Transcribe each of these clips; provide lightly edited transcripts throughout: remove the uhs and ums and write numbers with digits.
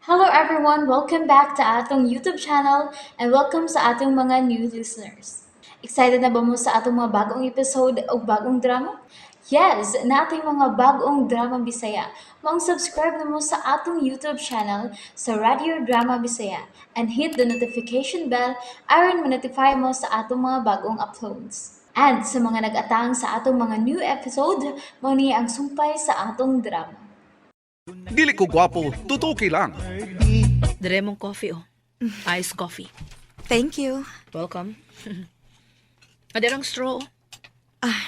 Hello everyone! Welcome back to atong YouTube channel and welcome sa atong mga new listeners. Excited na ba mo sa atong mga bagong episode o bagong drama? Yes! Nating mga bagong drama Bisaya. Maong subscribe na mo sa atong YouTube channel sa Radio Drama Bisaya and hit the notification bell aron ma-notify mo sa atong mga bagong uploads. And sa mga nag-atang sa atong mga new episode, mao ni ang sumpay sa atong drama. Dili ko gwapo, tutuki lang. Dire mong coffee, oh. Iced coffee. Thank you. Welcome. Adirang straw, oh.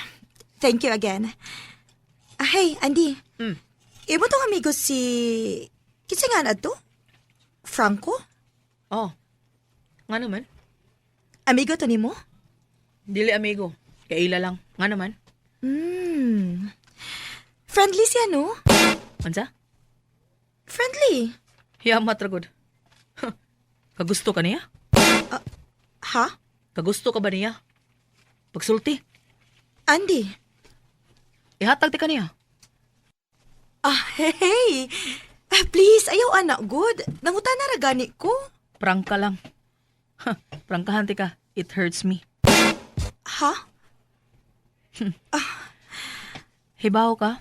Thank you again. Ah, hey, Andy. Imo tong amigo si... Kinsa nga na to? Franco? Oh. Nga naman. Amigo to nimo? Dili amigo. Kaila lang. Nga naman. Friendly siya, no? Unsa? Friendly. Yamat ra gud. Kagusto ka niya? Ha? Kagusto ka ba niya? Pagsulti. Andy? Ihatag ti ka niya. Ah, hey, hey. Ah, please, ayaw anak, good. Nangutan na ra gani ko. Prangka lang. Ha, prangkahan ti ka. It hurts me. Ha? Hibaw ka.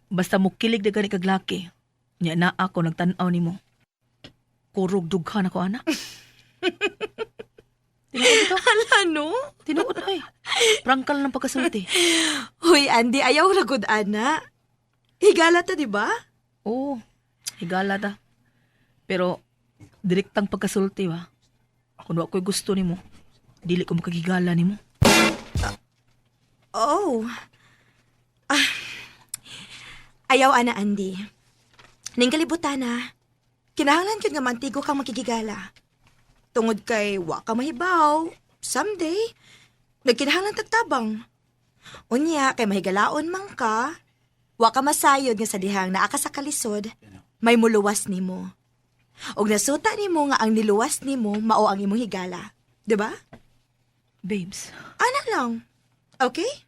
Basta mukilig na gani kag laki. Nya na ako nagtan-aw nimo. Kurog dughan ako ana. Tinuod ito. Hala, no? Tinuod ay. Prangkal ng pagkasulti. Hoy, Andy, ayaw ra good, ana. Higala ta, di ba? Oo, higala ta. Pero direktang pagkasulti ba? Kung wa ko'y gusto nimo, dili ko makagigala nimo. Oh. Ah. Ayaw, ana, Andy. Ning kalibutan na. Kinahanglan gyud nga mantigo kang makigigala. Tungod kay wa ka mahibaw, someday, nagkinahanglan tagtabang. Unya, kay mahigalaon man ka, wa ka masayod nga sa dihang naa ka sa kalisod, may muluwas nimo. Og nasuta nimo nga ang niluwas nimo mao ang imong higala. 'Di ba? Babes. Ana lang. Okay?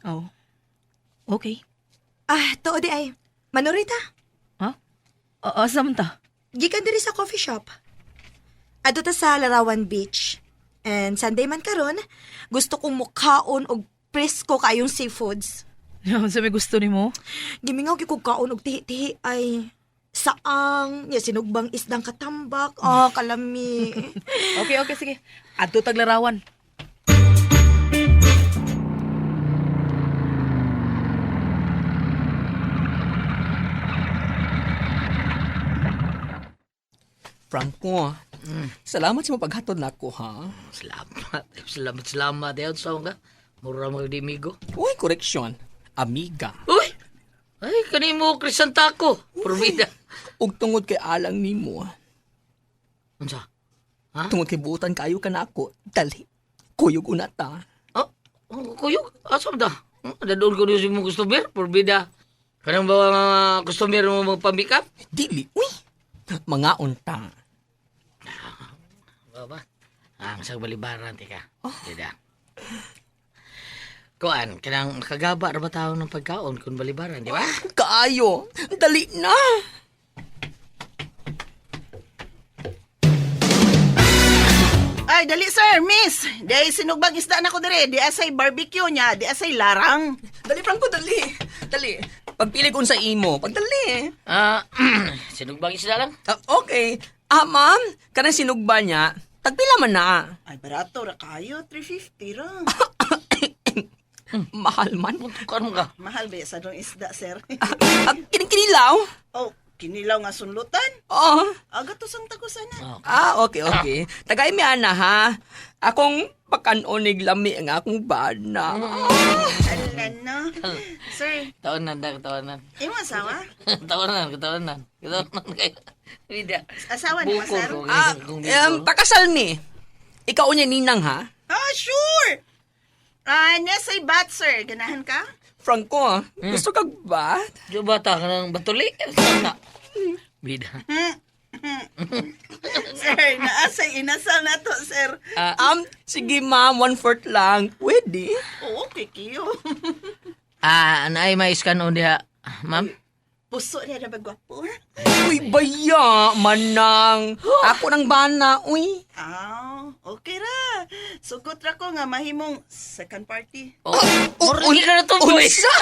Oh. Okay. Ah, tuo di ay. Manurita, Ha? Asa man ta? gikan diri sa coffee shop. Adto ta sa Larawan Beach. And Sunday man karon, gusto kong mukhaon og presko kayong seafoods. Sa may gusto nimo? Gimingaw gyud kog kaon og tihi-tihi ay saang, ya sinugbang isdang katambak. Ah, kalami. Okay, okay, sige. Adto tag Larawan. Franco, salamat sa mga paghatod nako ha. Salamat. Salamat, salamat. Ayaw sa ka. Mura mga dimigo. Uy, correction. Amiga. Uy! Ay, kanimo, Crisantako. Purmida. Ug tungod kay alang nimo, Unsa? tungod kay buutan kayo ka nako, dali. Kuyog una ta. Oh, oh, kuyog. Asa ba ta? Dadol ko niyo si mong customer. Purmida. Kanang ba mga customer mo magpamikap? Dili, uy. Mga unta. Ba ba? Ah, masag balibaran, tika. Oh. Dida. Kuan, kanang kagaba ra ba tao ng pagkaon kung balibaran, di ba? Kaayo, dali na. Ay, dali sir, miss. Di ay sinugbang isda na ko dire. Di asay barbecue niya, di asay larang. Dali Franco, dali. Dali. Pagpili ko sa imo, pagdali. Ah, sinugbang isda lang. Ah, okay. Ah, ma'am, kanang sinugba niya, tagpila man na. Ay, barato ra kayo, 350 ra. Mahal man. Kuan mo ka. Mahal ba sa dong isda, sir? Ah, kinikinilaw? Oh, kinilaw nga sunlutan. Oh. Aga to sang tagusana. Ah, okay, okay. Tagay mi ana ha. Akong pakanon-onig lami ang akong bana. Ala no. Sir, Taonan na, taonan. imo asawa? Taonan, taonan. Taonan kayo. Bida. Asawa ni mo, Bukol sir? ko. Ah, pakasal mi. Ikaw niya ninang ha. Ah, sure. Ah, nesay bat, sir. Ganahan ka? Franco, ah, gusto kag ba? Di ba ta ka ng batuli? Sana. Bida. Sir, naasay inasal na to, sir. Sige ma'am, 1/4 lang. Pwede. Oh, okay, kiyo. Ah, naay mais kanon diha, ma'am? Puso na na ba gwapo? Uy, baya, manang. Ako nang bana, uy. Ah, okay ra. Sugot ra ko nga mahimong second party. Oh, oh, ka na to, boy. Unsa?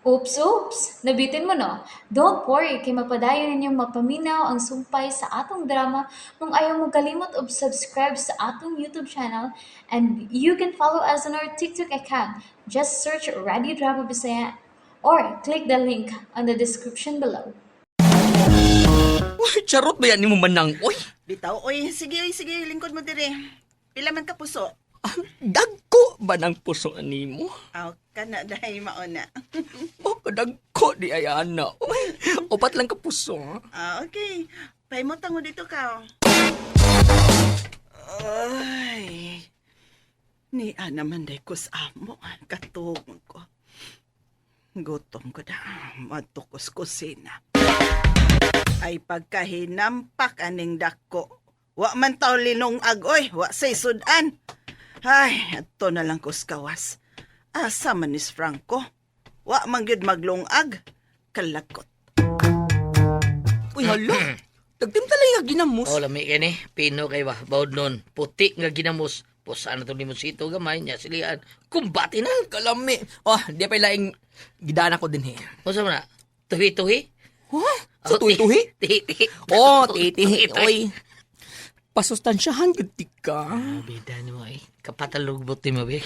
Oops, oops! Nabitin mo no? Don't worry, kay mapadayon ninyong mapaminaw ang sumpay sa atong drama kung ayaw mo kalimot og subscribe sa atong YouTube channel and you can follow us on our TikTok account. Just search Radio Drama Bisaya or click the link on the description below. Uy, charot ba yan ni mo manang, uy? Bitaw, oy, sige, oy, sige, lingkod mo dire. Pila man ka puso? Ah, dagko ba ng puso nimo? Aw, kana dahil mauna. Oh, dagko di ay ana. Uy, upat lang ka puso. Ah, okay. Pahimutang mo dito ka. Ay. Ni ana man day ko sa amo. Katugong ko. Gutom ko na. Matukos kusina. Ay pagkahinampak aning dako. Wa man taw linong agoy, wa say sudan. Ay, ato na lang kus kawas. Asa man ni Franco? Wa man gyud maglungag. Kalakot. Uy, hala. Tagtim talaga ginamos. Oh, lami kay ni. Pino kay ba? Bawd nun. Puti nga ginamos. Pusa na to limonsito gamay niya silian. Kumbati na. Kalami. Oh, di pa ilaing gidana ko din eh. Unsa man na? Tuhi-tuhi? Huh? Sa tuhi-tuhi? Tihi-tihi. Oh, titihi. Oy. Pasustansyahan gud ti ka. Ah, bida ni mo eh. Kapatalugbot ni mo be.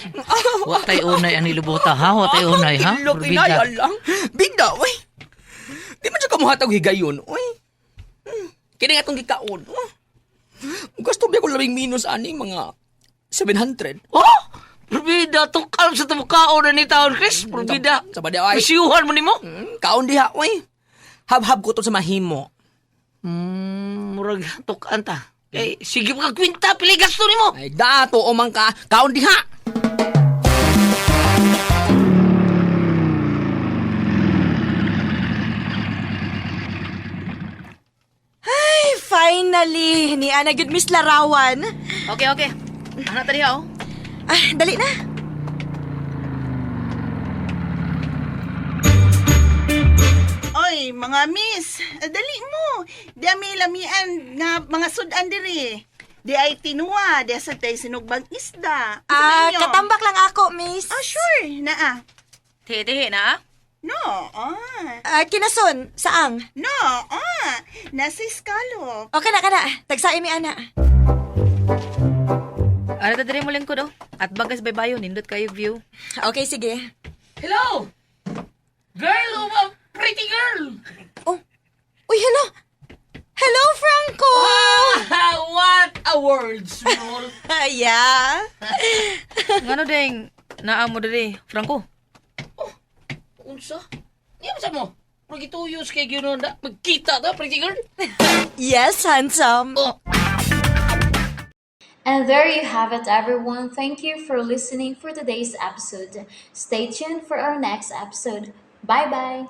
Wa tay unay ang nilubuta ha? Wa tay unay ha? Ilok inaya lang. Bida, oy. Di man siya kamuhatag higayon, oy. Kini nga itong gikaon. Oh. Gusto ba ko labing minus ani mga 700. Oh! Probida, tukal sa tumukaon na ni taon, Chris. Probida. Sa ba di ay? Misiyuhan mo ni mo. Kaon diha, oy. Habhab ko to sa mahimo. Murag tukan ta. Eh, sige pa ka kwinta, pili gasto ni mo. Ay, dato o man ka, kaon diha. Ay, finally! Ni Ana gyud Miss Larawan. Okay, okay. Ano ta diha oh? Ah, dali na. Oy, mga miss, dali mo. Di ami lamian nga mga sudan diri. Di ay tinuwa, di sa tay sinugbang isda. Unsa Ah, ba inyo? katambak lang ako, miss. Ah, sure. Naa. Tihi-tihi na ah. No, ah. Ah, kinason, saang? No, ah. Nasa scallop. O, kana, kana. Tagsain mi, ana. Ano ta diri mo lingkod oh? At bagas baybayon nindot kayo view. Okay, sige. Hello! Girl, oh, pretty girl! Oh, uy, hello. Hello, Franco! What a world, small. Yeah. Ngano ding naa mo diri, Franco? Unsa? Niya sa mo? Murag ituyos kay gyud na magkita ta, pretty girl. Yes, handsome. Oh. And there you have it, everyone. Thank you for listening for today's episode. Stay tuned for our next episode. Bye bye.